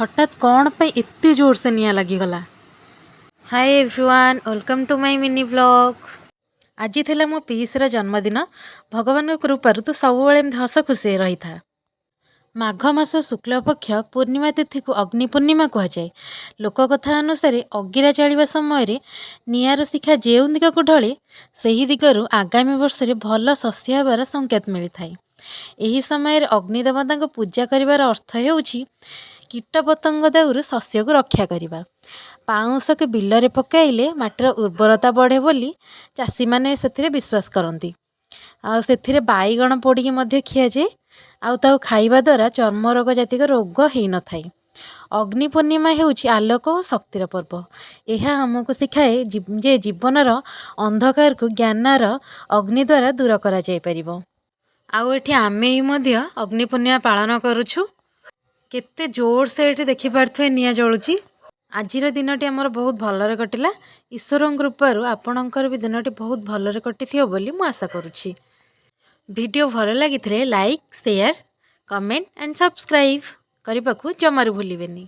ହଠାତ୍ କ'ଣ ପାଇଁ ଏତେ ଜୋରସେ ନିଆଁ ଲାଗିଗଲା? Hi everyone, welcome to my mini vlog. ଆଜି ଥିଲା ମୋ ପିଇସିର ଜନ୍ମଦିନ। ଭଗବାନଙ୍କ କୃପାରୁ ତୁ ସବୁବେଳେ ଏମିତି ହସ ଖୁସିରେ ରହିଥା। ମାଘ ମାସ ଶୁକ୍ଳପକ୍ଷ ପୂର୍ଣ୍ଣିମା ତିଥିକୁ ଅଗ୍ନି ପୂର୍ଣ୍ଣିମା କୁହାଯାଏ। ଲୋକକଥା ଅନୁସାରେ ଅଗିରା ଜାଳିବା ସମୟରେ ନିଆଁର ଶିଖା ଯେଉଁ ଦିଗକୁ ଢଳେ, ସେହି ଦିଗରୁ ଆଗାମୀ ବର୍ଷରେ ଭଲ ଶସ୍ୟ ହେବାର ସଂକେତ ମିଳିଥାଏ। ଏହି ସମୟରେ ଅଗ୍ନି ଦେବତାଙ୍କୁ ପୂଜା କରିବାର ଅର୍ଥ ହେଉଛି କୀଟପତଙ୍ଗ ଦାଉରୁ ଶସ୍ୟକୁ ରକ୍ଷା କରିବା। ପାଉଁଶକୁ ବିଲରେ ପକାଇଲେ ମାଟିର ଉର୍ବରତା ବଢ଼େ ବୋଲି ଚାଷୀମାନେ ସେଥିରେ ବିଶ୍ୱାସ କରନ୍ତି। ଆଉ ସେଥିରେ ବାଇଗଣ ପୋଡ଼ିକି ମଧ୍ୟ ଖିଆଯାଏ, ଆଉ ତାକୁ ଖାଇବା ଦ୍ୱାରା ଚର୍ମ ରୋଗ ଜାତୀୟ ରୋଗ ହେଇନଥାଏ। ଅଗ୍ନି ପୂର୍ଣ୍ଣିମା ହେଉଛି ଆଲୋକ ଓ ଶକ୍ତିର ପର୍ବ। ଏହା ଆମକୁ ଶିଖାଏ ଯେ ଜୀବନର ଅନ୍ଧକାରକୁ ଜ୍ଞାନର ଅଗ୍ନି ଦ୍ୱାରା ଦୂର କରାଯାଇପାରିବ। ଆଉ ଏଠି ଆମେ ବି ମଧ୍ୟ ଅଗ୍ନି ପୂର୍ଣ୍ଣିମା ପାଳନ କରୁଛୁ। କେତେ ଜୋରସେ ଏଠି ଦେଖିପାରୁଥିବେ ନିଆଁ ଜଳୁଛି। ଆଜିର ଦିନଟି ଆମର ବହୁତ ଭଲରେ କଟିଲା। ଈଶ୍ୱରଙ୍କ କୃପାରୁ ଆପଣଙ୍କର ବି ଦିନଟି ବହୁତ ଭଲରେ କଟିଥିବ ବୋଲି ମୁଁ ଆଶା କରୁଛି। ଭିଡ଼ିଓ ଭଲ ଲାଗିଥିଲେ like, share, comment and subscribe କରିବାକୁ ଜମାରୁ ଭୁଲିବେନି।